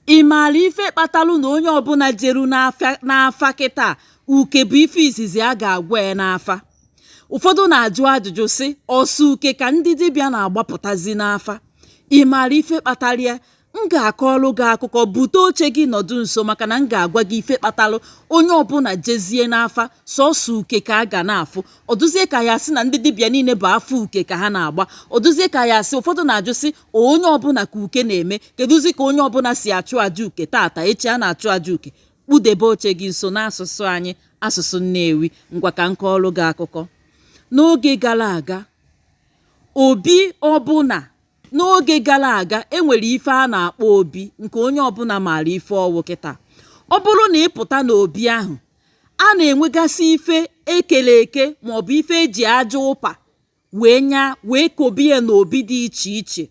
Ị maara ife kpatalụ na onye ọbụla jeru n'afa kịta, uke bụ ife izizi a ga-agwa ya n'afa? Ụfọdụ na-ajụ ajụjụ sị, ọ sọ uke ka ndị dibịa na-agbapụtazi n'afa? Ị maara ife kpatara ya? M ga-akọọlụ gị akụkọ. Bute oche gị, nọdụ nso, maka na m ga-agwa gị ife kpatalụ onye ọbụla jezie n'afa, sọsọ uke ka a ga na-afụ. Ọ dụzie ka ya sị na ndị dibịa niile bụ afa uke ka ha na-agba. Ọ dụzie ka ya sị, ụfọdụ na-ajụ sị, onye ọbụla ka uke na-eme? Kedụzi ka onye ọbụla si achụ aja uke tata, echi a na-achụ aja uke? Kpụdebe oche gị nso n'asụsụ anyị, asụsụ Nnewi. Ngwa, ka m kọọlụ gị akụkọ. N'oge gara aga, obi ọbụla, n'oge gara aga, enwere ife a na-akpọ obi, nke onye ọbụla maara ife ọwụ kịta. Ọ bụrụ na ị pụta n'obi ahụ, a na-enwegasị ife ekele eke maọbụ ife eji aja ụpa wee nya wee kobie n'obi dị iche iche.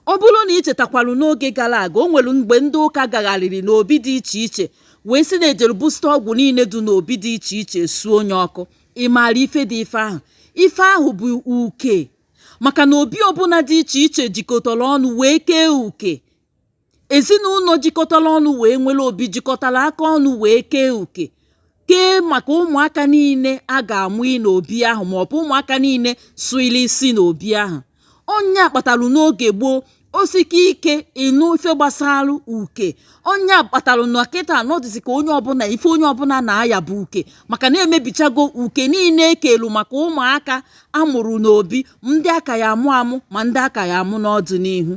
Ọ bụrụ na ị chetakwarụ, n'oge gara aga, o nwere mgbe ndị ụka gagharịrị n'obi dị iche iche wee sị na ejere busta ọgwụ niile dị n'obi dị iche iche, suo onye ọkụ. Ị maara ife dị ife ahụ? Ife ahụ bụ uke, maka na obi ọbụla dị iche iche jikọtara ọnụ wee kee uke. Ezinụlọ jikọtara ọnụ wee nwere obi, jikọtara aka ọnụ wee kee uke, kee maka ụmụaka niile a ga-amụ n'obi ahụ, maọbụ ụmụaka niile sụili isi n'obi ahụ. Ọnya kpatalụ n'oge gboo osike ike ịnụ ife gbasara uke. Ọnya kpatalụ na kịta nọdụzi ka onye ọbụla, ife onye ọbụla na-aya bụ uke, maka na emebichago uke niile ekelu maka ụmụaka amụrụ n'obi, ndị aka ya amụ amụ ma ndị aka ya amụ n'ọdịnihu.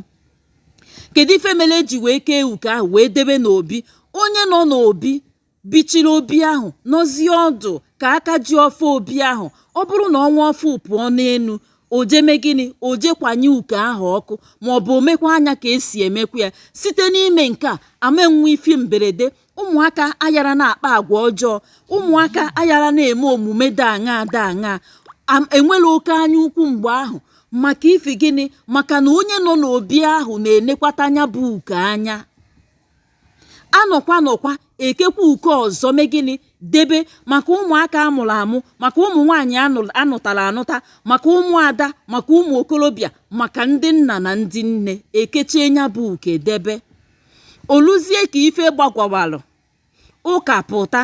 Kedu ife mere eji wee kee uke ahụ wee debe n'obi? Onye nọ n'obi bichiri obi ahụ nọzie ọdụ ka aka ji ọfọ obi ahụ. Ọ bụrụ na ọnwa ọfụ pụọ n'elu, o jeme gịnị? O je kwanye uke ahụ ọkụ, maọbụ o mekwa anya ka esi emekwa ya. Site n'ime nke a, ama enwe ife mberede, ụmụaka ayara na-akpa agwa ọjọọ, ụmụaka ayara na-eme omume dị aṅaa dị aṅaa, enwere oke anya ukwu mgbe ahụ. Maka ife gịnị? Maka na onye nọ n'obi ahụ na-enekwata anya bụ uke anya. Anọkwa nọkwa, ekekwa uke ọzọ, mee gịnị? Debe maka ụmụaka amụrụ amụ, maka ụmụ nwaanyị anụtara anụta, maka ụmụada, maka ụmụ okorobịa, maka ndị nna na ndị nne. Ekechie nya bụ uke debe. Oluzie ka ife gbagwawalụ, ụka pụta,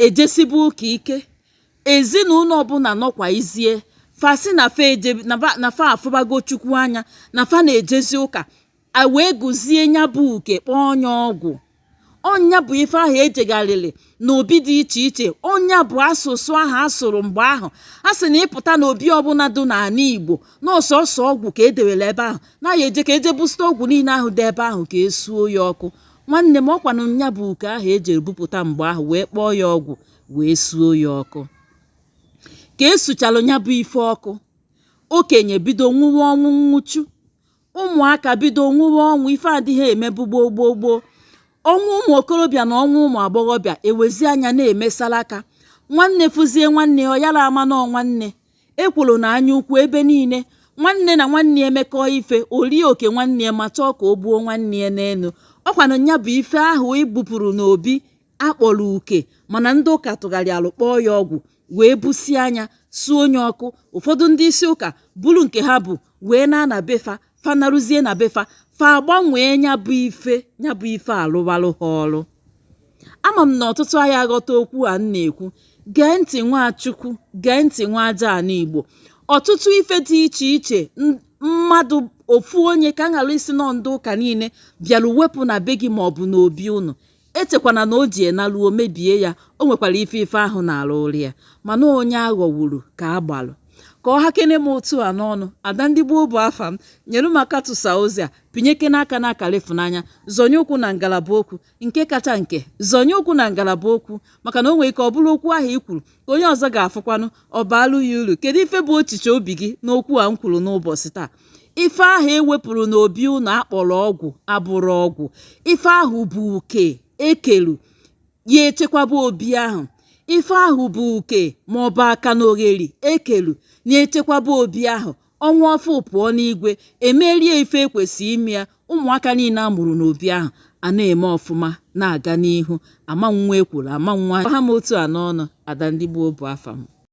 ejesibe ụka ike. Ezinụlọ ọbụla nọkwa izie fa sị na fa eje na fa afụbago Chukwu anya, na fa na-ejezi ụka, a wee gụzie nya bụ uke, kpọọ ọnya ọgwụ. Ọnya bụ ife ahụ ejegharịrị n'obi dị iche iche. Ọnya bụ asụsụ ahụ asụrụ mgbe ahụ. A sị na ịpụta n'obi ọbụla dị n'ala Igbo, na ọsọsọ ọgwụ ka edewere ebe ahụ, na ya eje ka eje busta ọgwụ niile ahụ dị ebe ahụ ka esuo ya ọkụ. Nwanne m, ọkwanụ nya bụ uke ahụ ejere bupụta mgbe ahụ wee kpọọ ya ọgwụ, wee suo ya ọkụ. Ka esuchalụ nya bụ ife ọkụ, okenye bido nwụwa ọnwụ nwụchu, ụmụaka bido nwụwa ọnwụ. Ife adịghị emebu gboo gboo gboo. Ọnwụ ụmụ okorobịa na ọnwụ ụmụ agbọghọbịa ewezi anya na-emesara aka. Nwanne fụzie nwanne, ọ yara ama nọ nwanne. Ekworo na anya ukwu ebe niile. Nwanne na nwanne emekọ ife, o rie oke nwanne ya ma chọọ ka o gbuo nwanne ya n'elu. Ọkwanụ nya bụ ife ahụ ibupụrụ n'obi akpọrọ uke, mana ndị ụka tụgharịalụ kpọọ ya ọgwụ, wee busie anya suo onye ọkụ. Ụfọdụ ndị isi ụka buru nke ha bụ wee na na befa, fanarụzie na befa, fa agbanwee nya bụ ife, nya bụ ife alụwalụ ha ọrụ. Ama m na ọtụtụ anyị aghọta okwu a m na-ekwu. Gee ntị, Nwachukwu, gee ntị, nwa aja ala Igbo. Ọtụtụ ife dị iche iche mmadụ ofu onye, ka ghara isi nọ ndị ụka niile bịara wepụ na be gị maọbụ n'obi unu, echekwana na o ji enaluo mebie ya. O nwekwara ife ife ahụ na-arụ ụrụ ya, mana onye aghọwuru ka a gbalụ ka ọ ha kene m otu a n'ọnụ. Ada ndị gboo bụ afa m. Nyere m aka tụsa ozi a, pinyekene aka n'akara ịfụnanya, zọnye ụkwụ na ngalaba okwu nke kacha nke, zọnye ụkwụ na ngalaba okwu, maka na o nwere ike ọ bụrụ okwu ahụ i kwuru ka onye ọzọ ga-afụkwanụ, ọ baalụ ya uru. Kedu ife bụ echiche obi gị n'okwu a m kwuru n'ụbọchị taa? Ife ahụ ewepụrụ n'obi unu akpọrọ ọgwụ abụrụ ọgwụ. Ife ahụ bụ uke ekelu ya echekwaba obi ahụ. Ife ahụ bụ uke maọbụ aka na ogheri ekelu na-echekwaba obi ahụ. Ọnwa ọfụ pụọ n'igwe, emerie ife ekwesị ime ya, ụmụaka niile a mụrụ n'obi ahụ a na-eme ọfụma, na-aga n'ihu, ama nwa ekwuru ama nwa ha m otu a n'ọnụ. Ada ndị gboo bụ afa m.